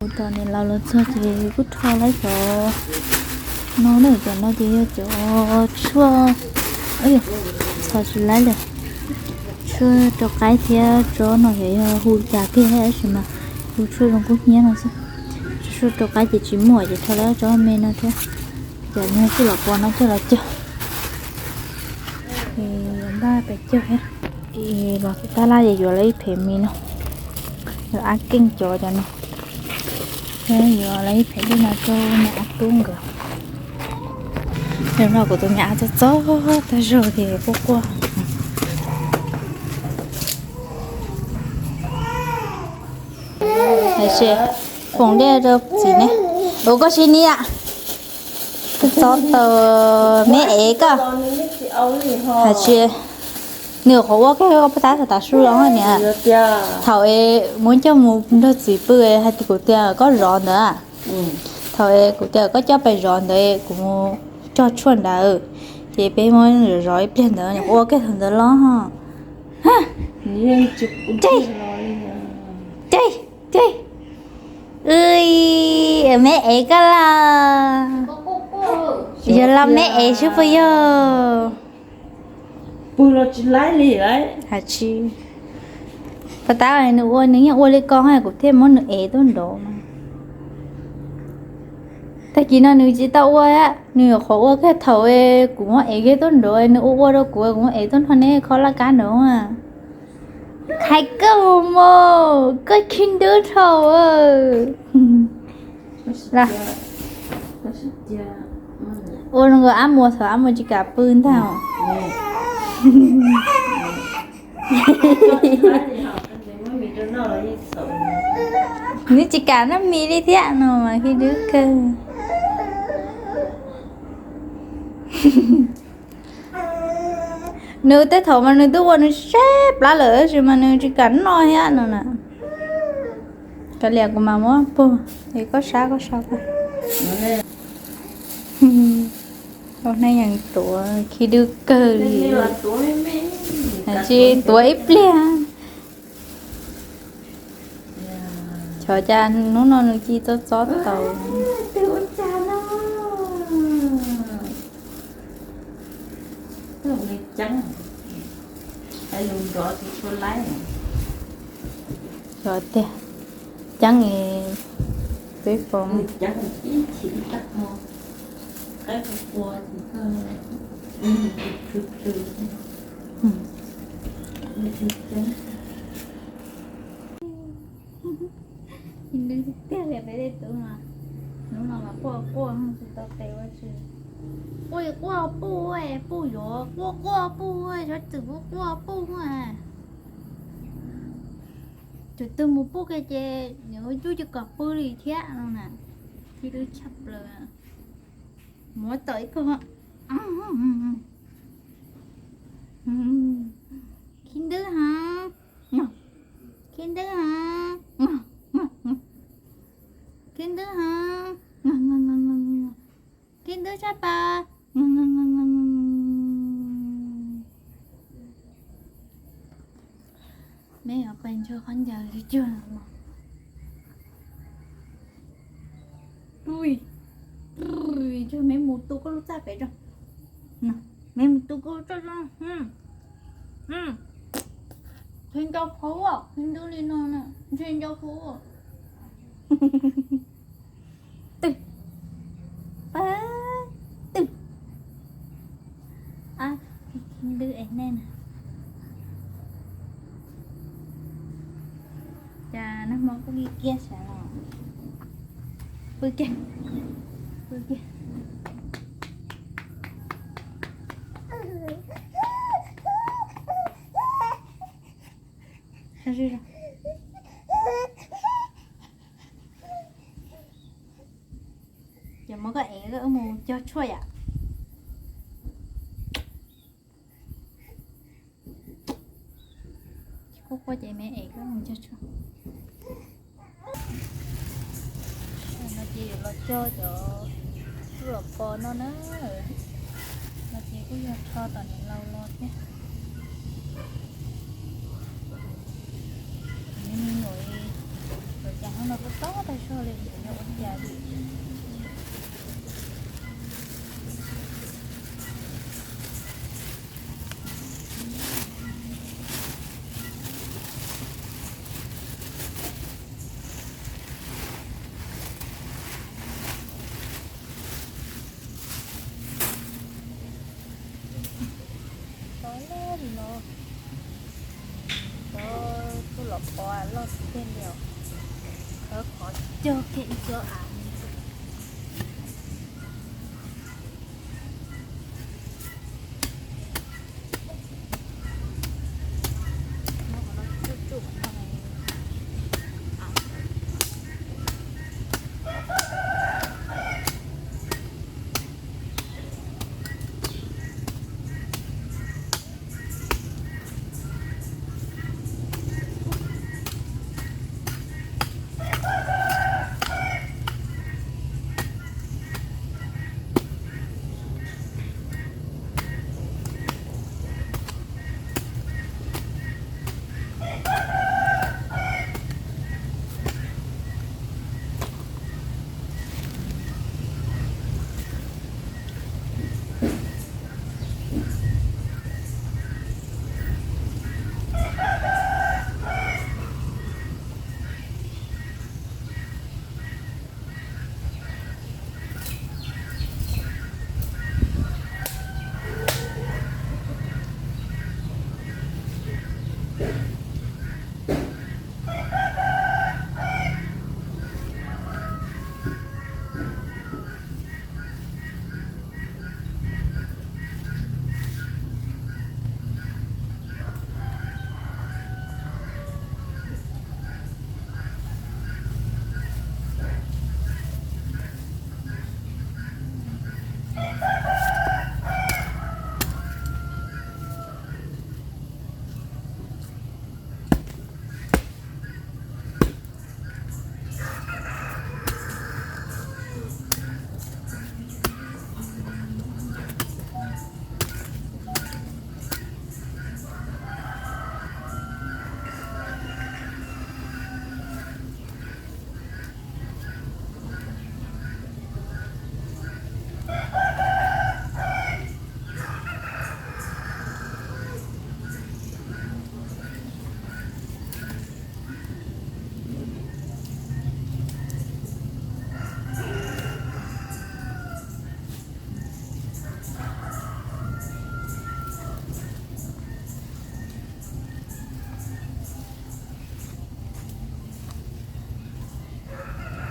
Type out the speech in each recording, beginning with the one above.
Ua tom niam laus los txog ces kuj rho lawm cov no na, cov no ces yog cov tshuaj, txhos tsis laib lawm, tshuaj rau qaib thiab tsob no yog hu cas kiag tab sis mas hu tshuaj zoo kub hnyiab no xwb. Tshuaj rau qaib ces tsis muaj ces rho lawm tsob me no thiab, cov no kuj los pom no coj los cog. Npaj pes cog thiab. Los tab laj ces yuav lawv ib phem mis no, yuav ab keej cov cov no, thiab yuav lawv ib phem dej no rau niam ab tub nkawd. Zaum no kuv tus me ab txob txob tag zog ces quaj quaj. Hais tias foom dej rau txiv ne, ua koj sib niam. Txob tau me ev koj. Hais tias nws qhov ua koj pab tab tom tav su los niam. Thaum es muab coj mus nrog txiv pw hais tias kuv tias koj zov ntawd. Thaum es kuv tias koj coj pais zov ntawd kuv mus cog tshuaj ntawd, ces peb muab zov ib pliag ntawd nws ua koj thaum ntawd los. Ces, ces, ces, me ev koj los, yog los me ev xwb puas yog? Pw los tsis laib li. Hais tsis, pab tab nws ua nws yeej ua li ko kuv thiaj muab nws ev tuaj nrov. Tag kis no nws tsis tau ua, nws nyuam qhuav ua kiag thaum kuv muab ev kiag tuaj nrov, nws ua ua rau kuv, kuv muab ev tuaj nrog neb kho laj kab nrov. Hais koj mus, koj khib ntuj dhau. Ua zoo nkaus ab muas thaum ab muas tsis kam pw ntag. Nws tsis kam noj mis li thiab no mas khib ntuj kawg. Nws tej thaum mas nws twb ua nws sab plab lawm tab sis mas nws tsis kam noj thiab no na. Kav liam kuv mam muab puag es koj sab koj sab koj. Ua neej yeej tuav khib ntuj kawg li. Tsis tuav ib pliag. Xyov cas hnub no nws ci txob txob tau. Xyov tiag, ceeb es peb pom. Tiag li peb tej tub no, hnub no mas quaj quaj tsis tau tes ua tsi. Quaj quaj puj, puj yuav quaj quaj puj, xyov txwm quaj quaj puj. Tus twg mus puj kiag ces nws cuj ci kom pw li thiab no na. Khib ntuj tshaj plaws. Muab tau ib ko. Khib ntuj ha, khib ntuj ha, khib ntuj ha, khib ntuj tshaj plaws. Meb yuav pais ntshaw qhov ncauj cuag no. Ui, cuag meb mus tu koj lub txaj pem tso. Meb mus tu koj lub txaj tso. Ntshe ncau qhov ua, ntshe ncau qhov ua. Twb, pab, twb. Ab, ntws es nej na. Cas nag hmo kuj kiag kiag sav los. Pw kiag, pw kiag. Ces muab koj ev wb mus cog tshuaj yom. Quaj quaj ces me ev koj mus cog tshuaj. No ces yuav los cog cov tshuaj los pos no na. No ces kuj yog rho tom niam laus los thiab. Me me nyuam Cas hnub no kuj tob tag zog li, yuav ua cas li. Tob li no, cov tuaj los pov loj tiag li os. Khawb qhov cog kiag ib co av.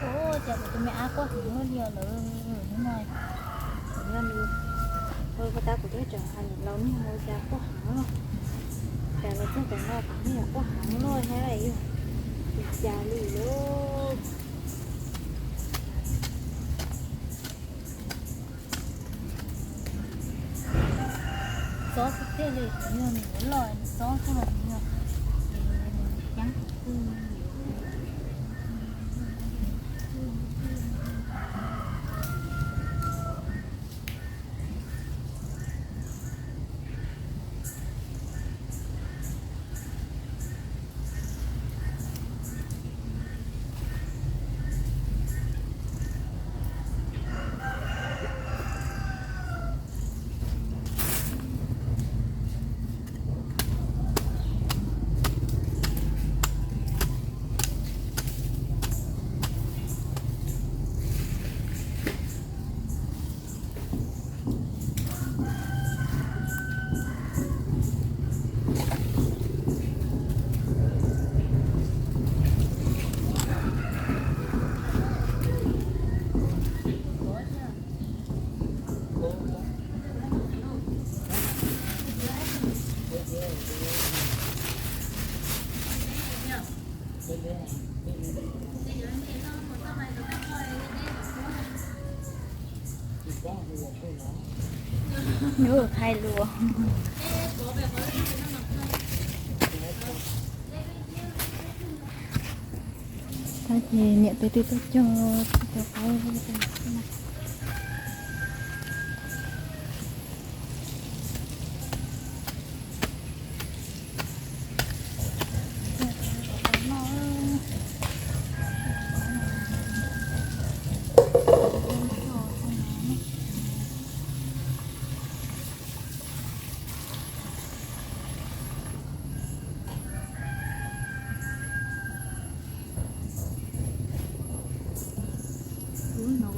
Ua cas kuv tus me ab quaj heev luaj li os lawm hnub no. Kuv nyob li, ua ko tas kuv twb tseem hais niam laus niag ua cas quaj heev los, cas los txog tam no kuv niag quaj heev luaj thiab yog ua cas li lauj. Txob tiag li, yog nws yuav loj txob txog los yog ceeb. Yuav hais lus. Tab sis niam peb twb tuaj cog cov qaib.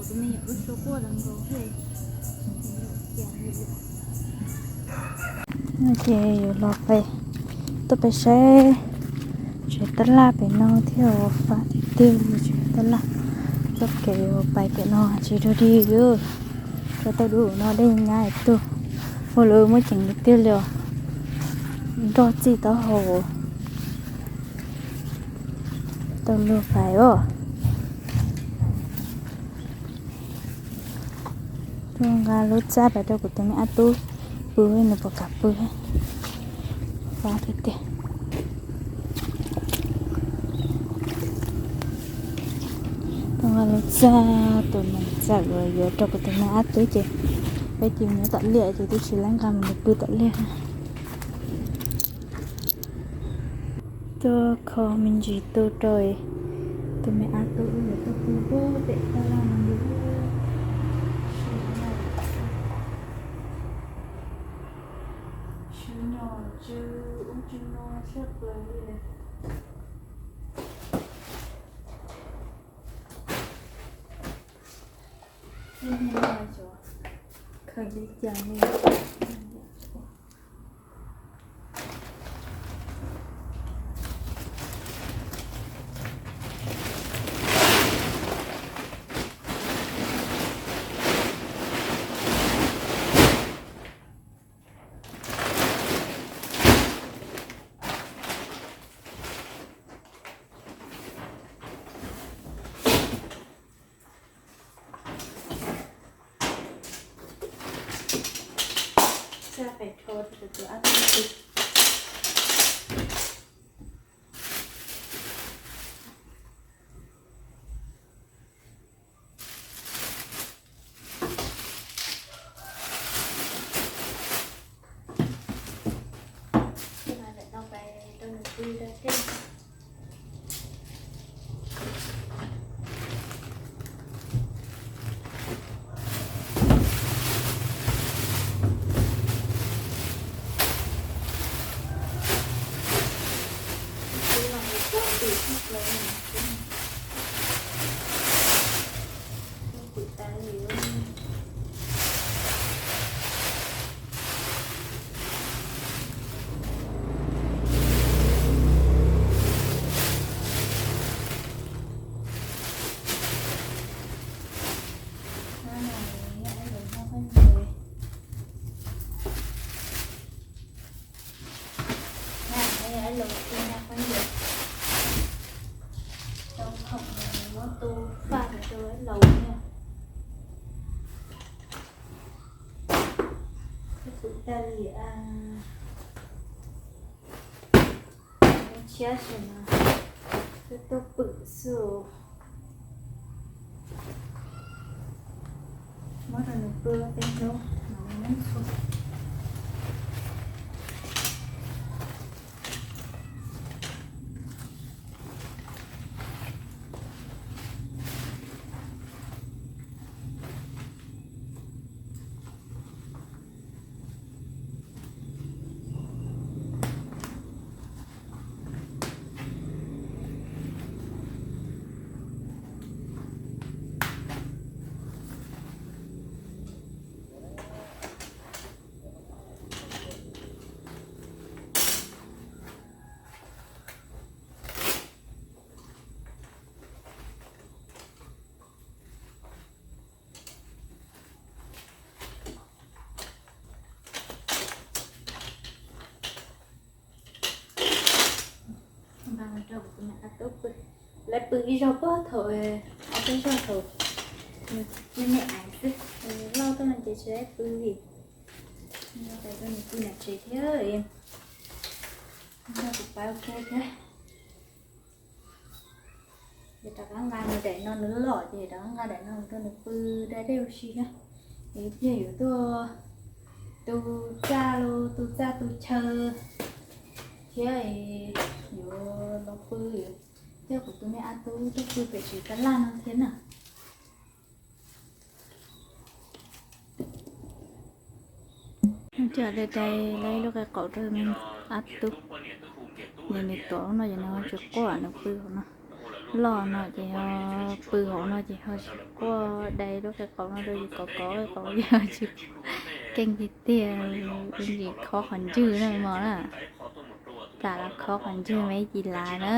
Tus me nyuam lub suab quaj los nkaus thiab. Ces yuav los pais, tuaj pais saib tsev tab laj pem no thiab, fab tiag tiag li tsev tab laj. Txoj kev uas pais pem no tsis dog dig li, tsuas tau dub no dej nyab tuaj, ua lawv muab ceev tiag tiag li os. Nroj txij taub hau tau luag pais os. Tuaj nqa lub txaj pais rau kuv tus me ab tub pw, nws puas kam pw. Fab tiag tiag. Tuaj nqa lub txaj, tus me txaj uas yuav rau kuv tus me ab tub ces peb cia nyob tom liaj ces twb tsis laib nqa mus pw tom liaj. Tuaj kho me ntsis tu rau tus me ab tub, wb yuav tuaj pw puag pem tab laj no li. Tsw nyom tsw ub tsw no tshaj plaws li. Tej niag no xyov khaws li cas li. Txaj pem rho rau tus ab tub pw. Ntawm no pais rau nws pw da dej. Ab laus, tau khoom muab tu faj rau ab laus thiab. Twb pw tas li, muaj tshiab xwb mas twb tuaj pw xwb. Muab rau nws pw tej hnub mas nws muab txhua. Lawv pw ib zaug puag thaum, ob peb zaug thaum nws me me aiv xwb, loj tuaj no ces tsis laib pw li. Nrog pais rau nws pw nram tsev thiab, nrog kuv pab ua ke thiab. Ces rov qab nqa nws daim no, nws loj ces rov qab nqa daim no mus rau nws pw da dej ua si thiab. Es pliag yuav tuaj tu txaj los tu txaj tu chaw thiab, yuav los pw, coj kuv tus me ab tub tuaj pw pem tsev tab laj no thiab na. Coj dai dai lub qe qaum rau me ab tub, nws tuav lub no ces nws tsis quaj, nws pw hauv no. loj no ces ho pw hauv no ces ho tsis quaj, dai lub qe qaus no rau ces kov kov qe qaus ces ho tsis quaj. Keej tiag tiag, ntsis khob qhov ntswg na mog na. Plam los khob qhov ntswg me ib ci lav na.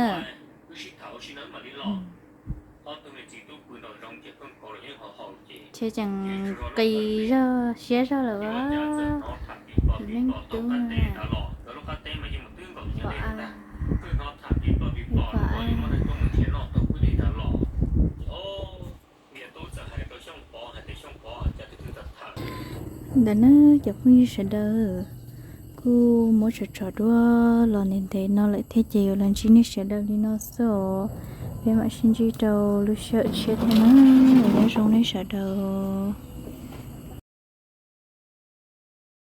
Thiab tseem qis zog siab zog lawm as. Leej tub, pom a, pom a, ntawm na cov phooj ywg sawv daws, kuj muab tsom tsom duab los ntev ntev no lawm thiab ces yuav los ntsib nej sawv daws li no xwb os. Peb mam sib ntsib rau lub sij hawm tshiab thiab na. Nyob zoo nej sawv daws.